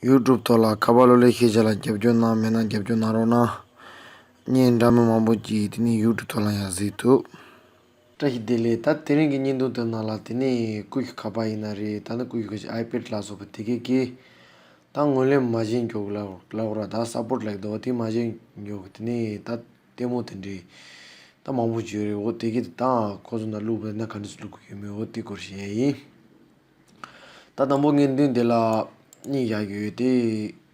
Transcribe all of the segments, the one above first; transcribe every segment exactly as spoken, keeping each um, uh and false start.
ཡུ་ཊུབ་ཐོག་ལ་ཁ་པར་གློག་ཀླད་ཤེས་བྱ་ལ་རྒྱབ་སྐྱོར་གནང་མེད་ན་རྒྱབ་སྐྱོར་གནང་རོགས་གནང་། བརྙན་འདྲ་མིན་མང་པོ་ཅིག་དེ་ནས་ཡུ་ཊུབ་ཐོག་ལ་ཡང་གཟིགས་ཐུབ། བཀྲ་ཤིས་བདེ་ལེགས། ད་དེ་རིང་གི་བརྙན་ཐུང་དེ་ནང་ལ་དེ་ནས་ཀུ་ཤུ་ཁ་པར་ཡིན་ན་རེད། ད་ནི་ཀུ་ཤུ་ཁ་ཤས་ཨའི་པེ་ཌི་ལ་སོགས་པ་དེ་གས་ཀྱིས་ད་ངོས་ལེན་མ་བྱེད་མགྱོགས་ལ་ལ་འོ་ར་ད་སབ་པོར་ཊི་ལེགས་འདུག་དེ་མ་བྱེད་མགྱོགས་དེ་ནས་ད་ལྟད་མོ་དེ་འདྲའི་ད་མང་པོ་བརྗོད་རེད། འོ་དེ་གས་ད་ཁོ་ཚོ་ན་བླུགས་པ་ན་ག་འདྲ་བླུགས་དགོས་ཡོད་མེད་འོ་དེ་སྐོར་བཤད་ཡ་ཡིན། ད་དང་པོ་ངས་མདུན་དེ་ལ་གཉིས་བཞག་ཡོད་དེ་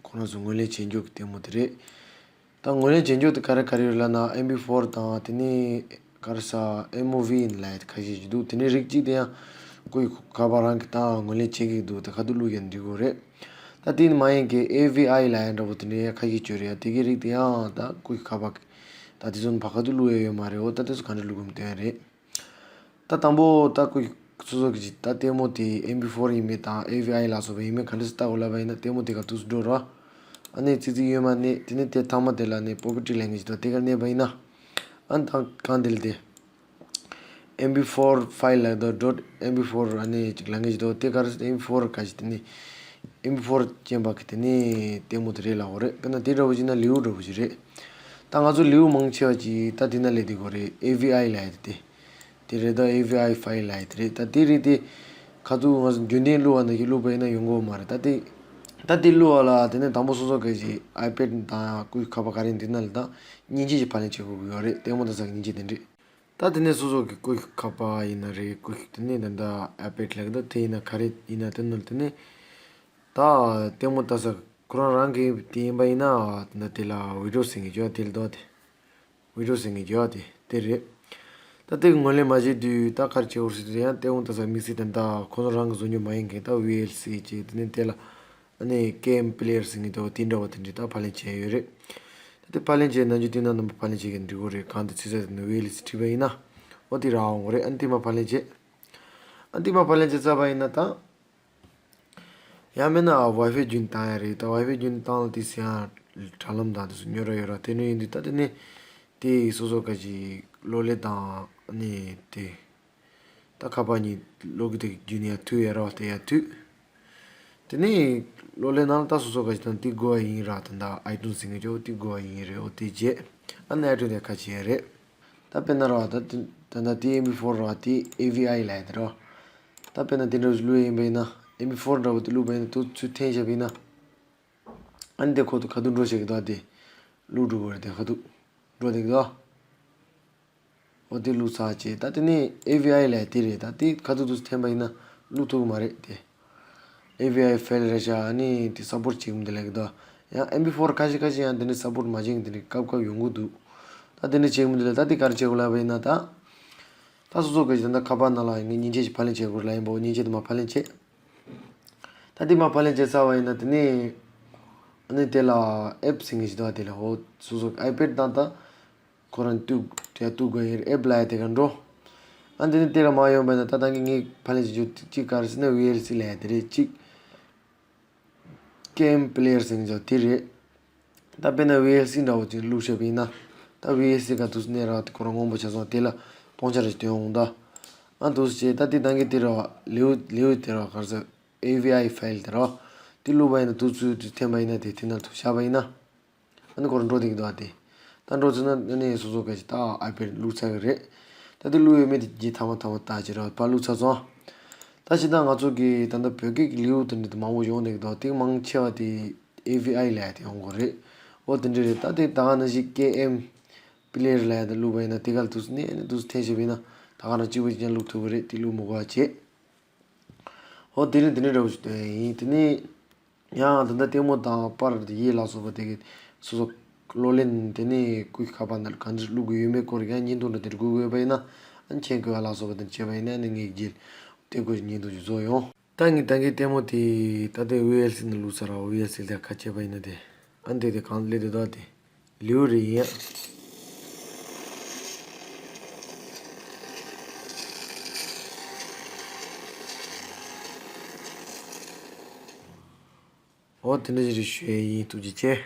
ཁོ་རང་ཚོ་ངོས་ལེན་བྱེད་མགྱོགས་ཀྱི་ལྟད་མོ་དེ་རེད། ད་ངོས་ལེན་བྱེད་མགྱོགས་དེ་ག་རེ་ག་རེ་ཡོད་ལབ་ན་ཨེམ་པི་ཕོར་དང་དེ་ནས་ག་རེ་ས་ཨེམ་ཨོ་ཝི་ཡིན་ལབ་ཡ་དེ་ཁ་ཤས་ཤིག་འདུག་དེ་ནས་རིགས་གཅིག་དེ་ཡང་ཀུ་ཤུ་ཁ་པར་རང་གི་ད་ངོས་ལེན་བྱེད་ཀྱི་འདུག་དེ་ཁ་ཐུག་བླུགས་ཡ་འགྲིག་གོ་རེད། ད་དེ་ནི་མ་ཡིན་གི་ཨེ་ཝི་ཨའི་ལབ་ཡ་འདྲ་པོ་དེ་འདྲ་ཡ་ཁ་ཤས་བྱོས་རེད་ཡ། དེ་གི་རིགས་དེ་ཡང་ད་ཀུ་ཤུ་ཁ་པར་ད་དེ་ཚོ་ནི་ཕ་ཁ་ཐུག་བླུགས་ཡ་ཡོད་མ་རེད། འོ་ད་དེ་ཚོ་ག་འདྲ་བླུགས་དགོས་མིན་སྟོན་ཡ་རེད། ད་དང་པོ་ད་ཀུ་སོ་སོ་གི་ད་ལྟད་མོ་དེ་ཨེམ་པི་ཕོར་ཡིན་མིན་དང་ཨེ་ཝི་ཨའི་ལ་སོགས་པ་ཡིན་མིན་ག་འདྲ་སེ་ལྟ་དགོས་ལབ་པ་ཡིན་ན་ལྟད་མོ་དེ་ག་དུས་སུ་འགྲོ་ར། ཨ་ནི་ཙི་ཙི་གཡོན་མ་གནས་དེ་ནས་དེ་ཐ་མ་དེ་ལ་ནས་པོ་པི་ཊི་ལེན་གི་ཞིག་དང་དེ་ག་གནས་པ་ཡིན་ན། ཨ་ནི་ད་གང་དེ་ལ་དེ་ཨེམ་པི་ཕོར་ཕའིལ་ལ་དང་ཌོཊ་ཨེམ་པི་ཕོར་ཨ་ནི་ཅིག་ལེན་གི་ཞིག་དང་དེ་ག་རེ་ཨེམ་པི་ཕོར་ག་ཞིག་དེ་ནས་ཨེམ་པི་ཕོར་ཅན་པ་གི་དེ་ནས་ལྟད་མོ་དེ་རེད་ལབ་དགོས་རེད། དཔེར་ན་དེ་འདྲ་བོ་ཞིག་ན་ལེའུ་འདྲ་བོ་ཞིག་རེད། ད་ང་ཚོ་ལེའུ་མང་ཆེ་བ་ཅིག་ད་དེ་ན་ལས་དེ་གོ་རེད། ཨེ་ཝི་ཨའི་ལབ་ཡ་དེ་དེ་རེད། ད་ཨེ་ཝི་ཨའི་ཕའིལ་ལབ་ཡ་དེ་རེད། ད་དེ་རེད་དེ་ཁ་ཐུག་ང་ཚོ་རྒྱུན་ལྡན་བླུགས་པ་ནང་བཞིན་བླུགས་པ་ཡིན་ན་ཡོང་གི་ཡོད་མ་རེད། ད་དེ་ད་དེ་བླུགས་པ་ལ་དེ་ནས་དང་པོ་སོ་སོ་ག་ཞིག་ཨའི་པེ་ཌི་དང་ཀུ་ཤུ་ཁ་པར་ག་རེ་འདི་ན་ལ་ད་མཉེན་ཆས་ཀྱི་ཕབ་ལེན་བྱེད་དགོས་ཀྱི་ཡོད་རེད། ལྟད་མོ་ལྟ་ས་གི་མཉེན་ཆས་དེ་འདྲས། ད་དེ་ནས་སོ་སོ་གི་ཀུ་ཤུ་ཁ་པར་ཡིན་ན་རེད། ཀུ་ཤུ་དེ་ནས་ད་ལྟ་ཨའི་པེ་ཌི་ལབ་ཀྱི་འདུག་དེ་ཡིན་ན་ག་རེ་ཡིན་ན་དེ་ནང་དེ་ནས་ད་ལྟད་མོ་ལྟ་ས་ཁོ་རང་རང་གི་དེ་ཡིན་པ་ཡིན་ན་ད་དེ་ལ་བི་ཌི་ཡོ་ཟེར་གྱི་ཡོད། དེ་ལ་འདུག་དེ་བི་ཌི་ཡོ་ཟེར་གྱི་ཡོད། དེ་དེ་རེད། ད་དེ་གི་ངོས་ལེན་མ་བྱེད་དུས་ད་ག་རེ་བྱེད་དགོས་ཟེར་དུས་ཡང་ལྟད་མོ་ལྟ་ས་དམིགས་བསལ་དེ་ད་ཁོ་ཚོ་རང་གི་བཟོ་རྒྱུ་མ་ཡིན་མཁན་ད་ཝི་ཨེལ་སི་བྱས་དེ་ནས་དེ་ལ་ཨ་ནི་གེམ་པི་ལེ་ཡར་ཟེར་གྱི་འདུག་དེ་འདྲ་བ་དེ་འདྲ་ད་ཕབ་ལེན་བྱས་ཡོད་རེད། ད་དེ་ཕབ་ལེན་བྱས་ནམ་རྒྱུན་དེ་ན་རྣམ་པ་ཕབ་ལེན་བྱེད་མཁན་འགྲིག་གི་རེད། གང་དེ་ཚིག་ས་དེ་ནས་ཝི་ཨེལ་སི་བྲིས་པ་ཡིན་ན་འོ་དེ་རག་འོང་གི་རེད། ཨ་ནི་དེ་མར་ཕབ་ལེན་བྱས། ཨ་ནི་དེ་མར་ཕབ་ལེན་བྱས་ཚར་བ་ཡིན་ན་ད། ཡང་མིན་ན་ཝའི་ཕའི་རྒྱུན་བཏང་ཡ་རེད། ད་ཝའི་ཕའི་རྒྱུན་བཏང་ལ་དེ་སི་ཡང་དྲ་ལམ་དང་དེ་ཚོ་ཉོ་ར་ཡོད་ར། དེ་ནས་ཡིན་དུས་ད་དེ་ནས་དེ་སོ་སོ་ག་ཅིག་གློག་ཀླད་དང་ནི་དེ་ད་ཁ་པར་གཉིས་གློག་ཀླད་དེ་རྒྱུན་ཡར་མཐུད་ཡ་ར་བ་དེ་ཡར་མཐུད། དེ་ནས་གློག་ཀླད་ནང་ལ་ད་སོ་སོ་ག་ཅིག་དང་དེ་དགོས་པ་ཡིན་ར། ད་ད་ཨའི་ཊུན་ཟེར་མཁན་ཅོ་དེ་དགོས་པ་ཡིན་རེད། འོ་དེ་རྗེས་ཨ་ནི་ཨའི་ཊུན་དེ་ཁ་ཕྱེ་ཡ་རེད། ད་དཔེར་ན་ར་བ་ད་དེ་ད་ད་དེ་ཨེམ་པི་ཕོར་ར་བ་དེ་ཨེ་ཝི་ཨའི་ལབ་ཡ་དེ་ར་བ། ད་དཔེར་ན་དེ་འདྲ་བླུགས་ཡིན་པ་ཡིན་ན་ཨེམ་པི་ཕོར་འདྲ་བོ་དེ་བླུགས་པ་ཡིན་ན་དུ་ཚུར་འཐེན་བྱས་པ་ཡིན་ན། ཨ་ནི་དེ་ཁོ་ཐུག་ཁ་ཐུག་འགྲོ་བྱེད་ཀྱི་འདུག་དེ་བླུགས་འགྲོ་གི་རེད། དེ་ཁ་ཐུག་འགྲོ་བསྡད་ཀྱི་འདུག་འོ་དེ་བླུགས་ཚར་བྱས་ད་དེ་ནས་ཨེ་ཝི་ཨའི་ལབ་ཡ་དེ་རེད། ད་དེ་ཁ་ཐུག་ཏུ་འཐེན་པ་ཡིན་ན་བླུགས་ཐུབ་ཀྱི་མ་རེད་དེ། ཨེ་ཝི་ཨའི་ཕེལ་རེད་ཤག་ཨ་ནི་དེ་སབ་པོར་ཊི་བྱེད་ཀྱི་མི་འདུག་ལབ་ཀྱི་འདུག་ཡང་ཨེམ་པི་ཕོར་ཁ་ཤས་ཁ་ཤས་ཡང་དེ་འདྲ་སབ་པོར་ཊི་མ་བྱེད་མཁན་དེ་འདྲ་སྐབས་སྐབས་ཡོང་གི་འདུག་ད་དེ་འདྲ་བྱེད་ཀྱི་མི་འདུག་ལབ་ད་དེ་ག་རེ་བྱེད་དགོས་ལབ་པ་ཡིན་ན་ད། ད་སོ་སོ་གི་ད་ལྟ་ཁ་པར་ནང་ལ་ངས་མཉེན་ཆས་ཤིག་ཕབ་ལེན་བྱེད་དགོས་ལབ་ཡིན་པ། འོ་མཉེན་ཆས་དེ་མར་ཕབ་ལེན་བྱས། ད་དེ་མར་ཕབ་ལེན་བྱས་ཚར་བ་ཡིན་ན་དེ་ནས་ཨ་ནི་དེ་ལ་ཨེབ་ཟེར་མཁན་ཞིག་འདུག་དེ་ལ་འོ་སོ་སོ་གི་ཨའི་པེ་ཌི་དང་ད་ཁོ་རང་གཏུག་དེ་གཏུག་དགོས་ཡིན། ཨེབ་ལབ་ཡ་དེ་ག་འགྲོ། ཨ་ནི་དེ་ནས་དེ་ལ་མར་ཡོང་བ་ཡིན་ན་ད་ད་གིན་ངས་ཕབ་ལེན་བྱེད་རྒྱུ་གཅིག་ག་རེ་ཟེར་ན་ཝི་ཨེལ་སི་ལབ་ཡ་དེ་རེད། གཅིག་གེམ་པི་ལེ་ཡར་ཟེར་མཁན་ཅོ་དེ་རེད། ད་དཔེར་ན་ཝི་ཨེལ་སི་འདྲ་བོ་ཅིག་བླུགས་བྱས་པ་ཡིན་ན། ད་ཝི་ཨེལ་སི་ག་དུས་གནས་ར་དེ་ཁོ་རང་སྔོན་པོ་ཆགས་སོང་། དེ་ལ་སྟོང་ཆ་རེ་སྟོན་འོང་ད། ཨ་དུས་བྱས་ད་དེ་ད་གིན་དེ་ར་ལེའུ་ལེའུ་དེ་ར་ག་རེ་ཟེར་ཨེ་ཝི་ཨའི་ཕའིལ་དེ་ར་དེ་བླུགས་པ་ཡིན་ན་དུས་ཚོད་དེ་འཐེན་པ་ཡིན་ན་དེ་དེ་ན་ཐུག་བཞག་པ་ཡིན་ན། ཨ་ནི་ཁོ་རང་འགྲོ་བསྡད་ཀྱི་འདུག་ཨ་དེ། ད་འགྲོ་ཚུལ་ན་ཨ་ནི་སོ་སོ་ག་ཅིག་ད་ཨའི་པེ་ཌི་བླུགས་ཚར་གི་རེད། ད་དེ་བླུགས་ཡོད་མེད་དེ་རྗེས་མཐའ་མ་མཐའ་མ་ལྟ་ཅི་ར་ཕར་བླུགས་ཚར་སོང་། ད་ཕྱི་ད་ང་ཚོ་གི་ད་ལྟ་བོད་སྐད་ཀྱི་ལེའུ་དེ་འདྲ་དེ་མང་པོ་ཡོང་བསྡད་ཀྱི་འདུག་དེ་མང་ཆེ་བ་དེ་ཨེ་ཝི་ཨའི་ལབ་ཡ་དེ་ཡོང་གི་རེད། འོ་དེ་འདྲ་རེད། ད་དེ་ད་ག་ནང་བཞིན་ཀེ་ཨེམ་པི་ལེ་ཡར་ལབ་ཡ་དེ་བླུགས་པ་ཡིན་ན་དེ་ག་ལ་དུས་ནས་ཨ་ནི་དུས་འཐེན་བྱས་པ་ཡིན་ན་ད་ག་རང་གཅིག་པ་གཅིག་རྐྱང་བླུགས་ཐུབ་ཀྱི་རེད། དེ་བླུགས་མི་དགོས་པ་བྱས། འོ་དེ་རིང་དེ་འདྲ་འདྲ་བོ་ཞིག་སྟོན་ཡིན། དེ་ནས། ཡང་ད་ལྟ་ལྟད་མོ་དང་པར་ཡིག་ལ་སོགས་པ་དེ་གའི་སོ་སོ་གློག་ཀླད་དེ་ནས་ཀུ་ཤུ་ཁ་པར་ནང་གང་འདྲ་བླུག་དགོས་ཡོད་མེད་སྐོར་ཡང་བརྙན་ཐུང་འདྲ་དེ་འདྲ་དགོས་དགོས་པ་ཡིན་ན། ཨ་ནི་མཆན་བཀོད་པ་ལ་སོགས་པ་དེ་འདྲ་བྱས་པ་ཡིན་ན་ཨ་ནི་ངས་རྗེས་དེ་སྐོར་བརྙན་ཐུང་ཞིག་བཟོ་ཡོང་། ད་ངས་ད་གིན་ལྟད་མོ་དེ་ད་ལྟའི་ཝི་ཨེལ་སི་ནང་བླུགས་ཚར་ར། ཝི་ཨེལ་སི་ལ་ཁ་ཕྱེ་བ་ཡིན་ན་དེ་ཨ་ནི་དེ་དེ་གང་སླེབས་དེ་ད་དེ། ལེའུ་རེ་ཡིན། འོ་དེ་འདྲ་ཞིག་རེད་ཞུ་ཡས་ཡིན། ཐུགས་རྗེ་ཆེ།